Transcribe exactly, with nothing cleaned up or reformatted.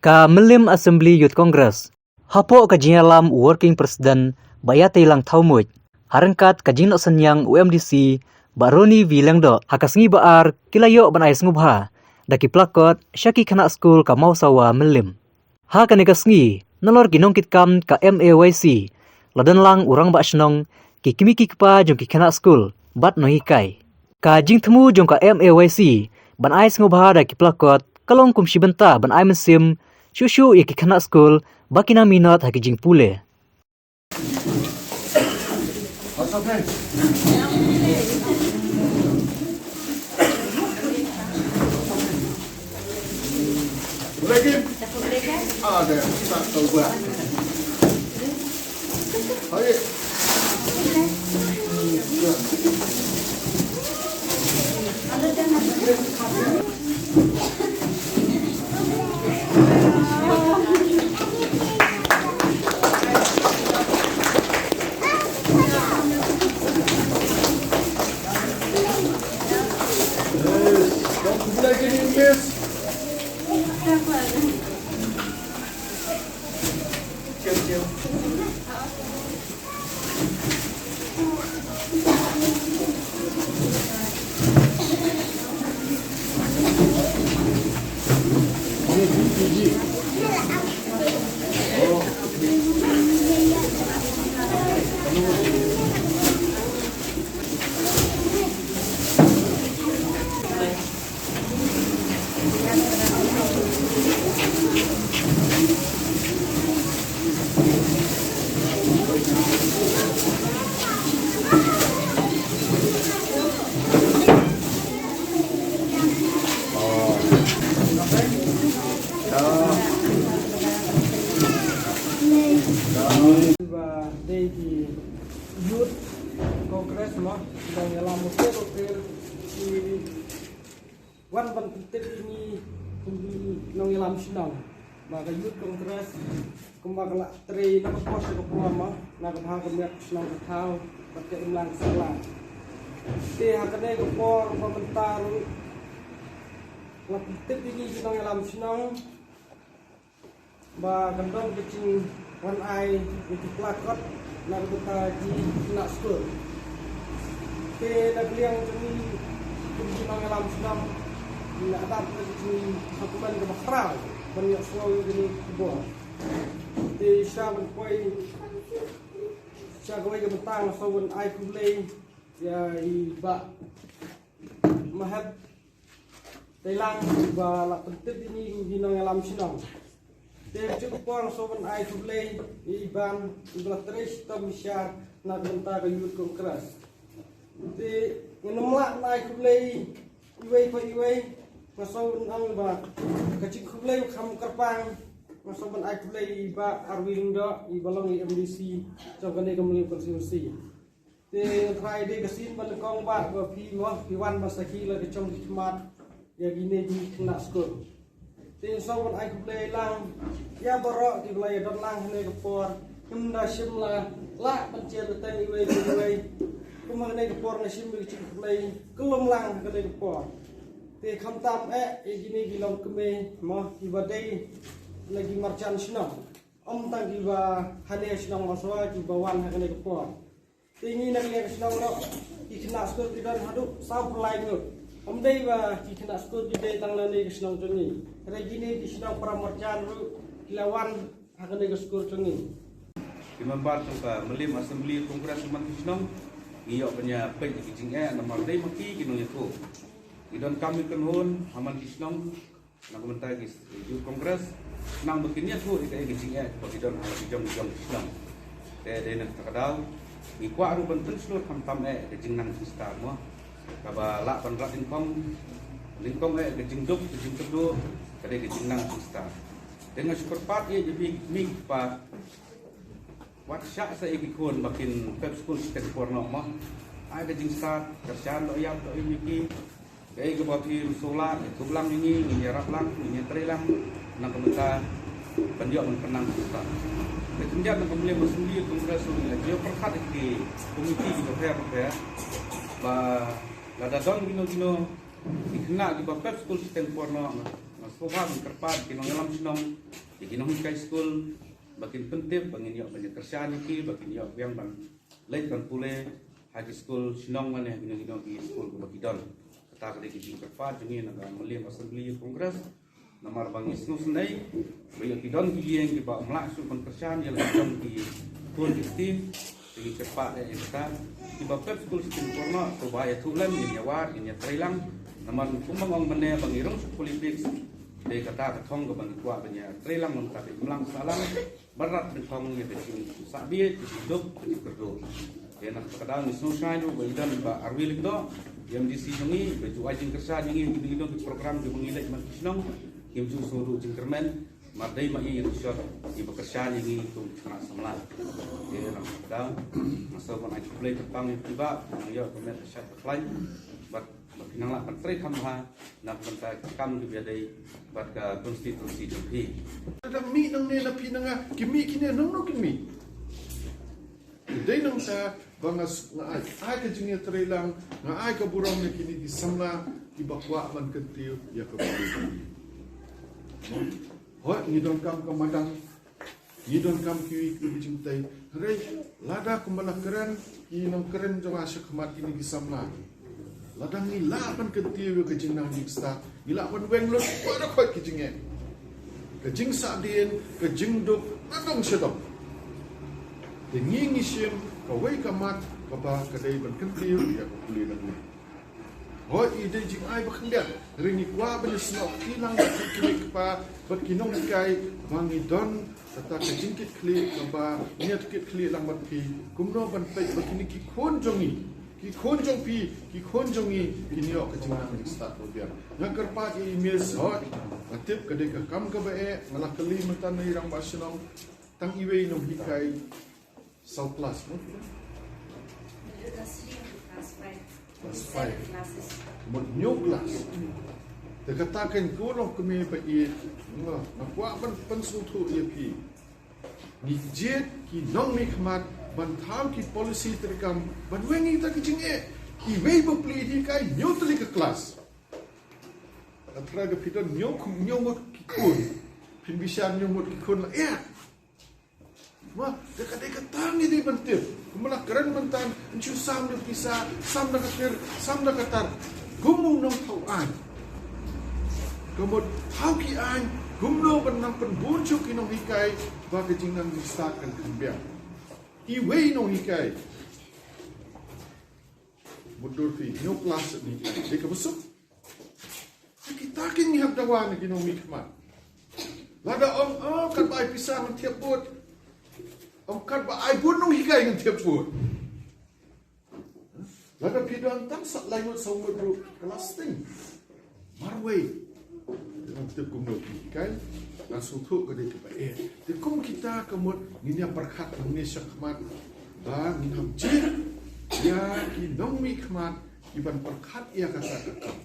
Ka Mylliem Assembly Youth Congress, hapoh ka jingïalam u Working President Bah Ïateilang Thawmuit, ha ryngkat ka jingnoh synñiang u M D C Bah Ronnie V Lyngdoh, ha ka sngi ba ar ki la ïoh ban ai sngewbha da ki placard sha ki khynnah skul ka Mawsawa Mylliem. Ha kane ka sngi, nalor ki nongkitkam ka M A Y C, la don lang u rangbah shnong, ki kmie ki kpa jong ki khynnah skul bad nonghikai. Ka jingthmu jong ka M A Y C ban ai sngewbha da ki placard ka long kum shi bynta ban ai mynsiem shuh shuh ïa ki khynnah skul ba ki nang minot ha ki jingpule. Ba dei ki Youth Congress mo, dang ïalam mo, ki wan ban pyntip ïa ngi kum ki nongïalam shnong ba ka Youth Congress kumba ka la trei na ka por sha ka por mo, na ka bynta ka miat ka shnong ka thaw bad ka imlang ka sahlang. Te ha kane ka por ba mynta ruh la pyntip ïa ngi ki nongïalam shnong ba kan don ka jingwan ai ïa ki placard na ka bynta ki khynnah skul. Te na ka liang jong ngi kum ki nongïalam shnong, ngi la dap ka jingkmen kaba khraw ban ïohsngew ïa kane ka khubor. Te sha ban poi sha kawei ka bynta nga sngewbha ban ai khublei ïa i Bah Mahep Teilang ba la pyntip ïa ngi kum ki nongïalam shnong. Te ha kane ka por nga sngewbha ban ai khublei ïa i Ban, i ba la trei shitom bishar na ka bynta ka Youth Congress. Te ngam lah ban ai khublei iwei pa iwei, nga sngewbha ban ong ba ka jingkhublei ba kham kyrpang nga sngewbha ban ai khublei ïa i Bah Arwin Lyngdoh, i ba long i M D C jong kane ka Mylliem constituency. Te nga tharai dei ka sien ba nyngkong ba, ba phi mo, phi wan ban sakhi la ka jong ki khmat ïa kine ki khynnah skul. Te nga sngewbha ban ai khublei lang ïa baroh kiba la ïadon lang ha kane ka por. Ngim da shym la lah ban jia bteng iwei pa iwei. Kum ha kane ka por nga shim ïa ka jingkhublei kyllum lang ha kane ka por. Te khamtam eh ïa kine ki longkmie mo, kiba dei na ki marjan shnong. Ym tang kiba ha kane ka shnong Mawsawa kiba wan ha kane ka por. Te ngi na kane ka shnong ruh ki khynnah skul ki don haduh saw phew lai ngut. Ym dei ba ki khynnah skul ki dei tang na kane ka shnong jong ngi, hynrei kine ki shnong para marjan ruh ki la wan ha kane ka skul jong ngi. Ki member jong ka Mylliem Assembly Congress man ki shnong, ngi ïoh ban ïa peit ïa ki jingeh namar dei ma ki ki nongïathuh. Ki donkam ïa ka kynhun ha man ki shnong na ka bynta ki Youth Congress, khnang ba kin ïathuh ïa ka, ïa ka jingeh ba ki don ha la ki jong ki jong ki shnong. Te dei na kata ka daw ngi kwah ruh ban pynshlur khamtam eh ka jingnang jingstad mo, kaba lah ban rat lyngkong, lyngkong eh ka jingduk ka jingkyrduh, ka dei ka jingnang jingstad. Te nga shu kyrpad ïa phi ki kmie ki kpa, wat shah sa ïa ki khun ba kin pep skul shiteng por noh mo. Ai ka jingstad, kyrshan doh ïap doh im ïa ki. Kaei kaba phi sngewlah, ïathuh lang ïa ngi, ngin ïarap lang, ngin ïatrei lang na ka bynta ban ïoh ban pynang ka bynta. Ka jingïaid na ka Mylliem Assembly Congress ruh ngi la ïoh pyrkhat ïa ki komiti kiba pher bapher ba lada don kino kino ki khynnah kiba pep skul shiteng por noh, nga, nga Sngewbha ban kyrpad ki nongïalam shnong, ïa ki nonghikai skul, ba kin pyntip, ba ngin ïoh ban ïa kyrshan ïa ki, ba kin ïoh biang ban leit ban pule ha ki skul shnong lane ha kino kino ki skul kiba ki don. Kata ka dei ka jingkyrpad jong ngi na ka Mylliem Assembly Youth Congress. Namar ba ngi sngewsynei ba ïa ki don ki ïing kiba ym lah shuh ban kyrshan ïa la ki don ki khun ki kti. Te ngi kyrpad ïa kata, kiba pep skul sha ki por noh, to ba ïathuh lem, ngin ïa wad, ngin ïa trei lang. Namar kumba nga ong mynne ba ngi rung sha politics, dei kata ka thong kaba ngi kwah ban ïa trei lang, nangta ba imlang sahlang, ba rat ban thong ïa ka jingsahbit, ka jingduk, ka jingkyrduh. Te na kata ka daw ngi sngewsynei ruh ba i don Bah Arwil Lyngdoh, i M D C jong ngi, ba ju ai jingkyrshan ïa ngi, ïa ngi don ki program jong ngi leit man ki shnong, kim ju sngew ruh jingkyrmen. Mar dei ma i ruh shot iba kyrshan ïa ngi kum ki khynnah samla. Te na kata ka daw nga sngewbha ban ai khublei kyrpang ïa phi Bah, nang ïoh ka met ka shad ka khlaiñ bad ba phi nang lah ban trei kham bha na ka bynta ki kam kiba ïadei bad ka constituency jong phi. Lada mih nangne na phi na nga, ki mih kine, nangno kin mih? Dei nangta ba nga s-, nga ai, ai ka jingïatreilang, nga ai ka burom ïa kine ki samla kiba kwah ban kyntiew ïa ka pule. Hooid, ngi donkam ka madan, ngi donkam kiwei kiwei ki jingtei. Hynrei lada kumba la kren ki nongkren jong nga shakhmat, kine ki samla, lada ngi lah ban kyntiew ïa ka jingnang jingstad, ngi lah ban weng lut baroh khoit ki jingeh, ka jingsahdien, ka jingduk, nadong shadong. Te ngi ngi shim kawei ka mat kaba ka dei ban kyntiew ïa ka pule nangne. Hooid, i dei jingai ba khyndiat, hynrei ngi kwah ban ïasnoh kti lang bad ki kmie ki kpa bad ki nonghikai ba ngi don kata ka jingkitkhlieh kaba ngi ïa kitkhlieh lang bad phi, kumno ban peit ba kine ki khun jong ngi, ki khun jong phi, ki khun jong ngi kin ïoh ka jingnang jingstad ba biang. Nga kyrpad ïa i Miss, hooid, nga tip ka dei ka kam kaba eh, nga la kylli mynta na i rangbah shnong, tang iwei i nonghikai saw klas, no? Class five. Class five. Seven classes. Mut hynñiew klas. Te kata kan ko long kmie ba ïeit, nga, nga kwah ban pynsngewthuh ïa phi. Ngi jied ki nongmihkhmat ban thaw ki policy treikam ban weng ïa kita ki jingeh. Iwei bapli i dei kai hynñiew tylli ka klas. Hynrei lada phi don hynñiew khun, hynñiew ngut ki khun, phin bishar hynñiew ngut ki khun la ïa. Mo, te ka dei kata ngi dei ban tip. Kumba la kren mynta, yn shu sam da pisa, sam da ka kti, sam da ka tar. Kumno nongthaw aiñ? Ka mut thaw ki aiñ, kumno ban nang pynbun shuh ki nonghikai ba ka jingnang jingstad kan kham biang. Iwei i nonghikai. Mutdur phi, hynñiew klas ni, dei kaba suk. Kita kin ngi hap dawa na ki nongmihkhmat. Lada ong, oh, katba ai pisa ngan thied bud. Ong katba ai bud nonghikai ngan thied bud. Lada phi don tang sa lai ngut saw ngut ruh ka la sting. Marwei. Ngan tip kumno phi hikai. Ngan sngewthuh ka dei kaba eh. Te kum kita ka mut ngin ïa pyrkhat nangne shakhmat. Ba ngin hap jied ïa ki nongmihkhmat ki ban pyrkhat ïa kata ka kam.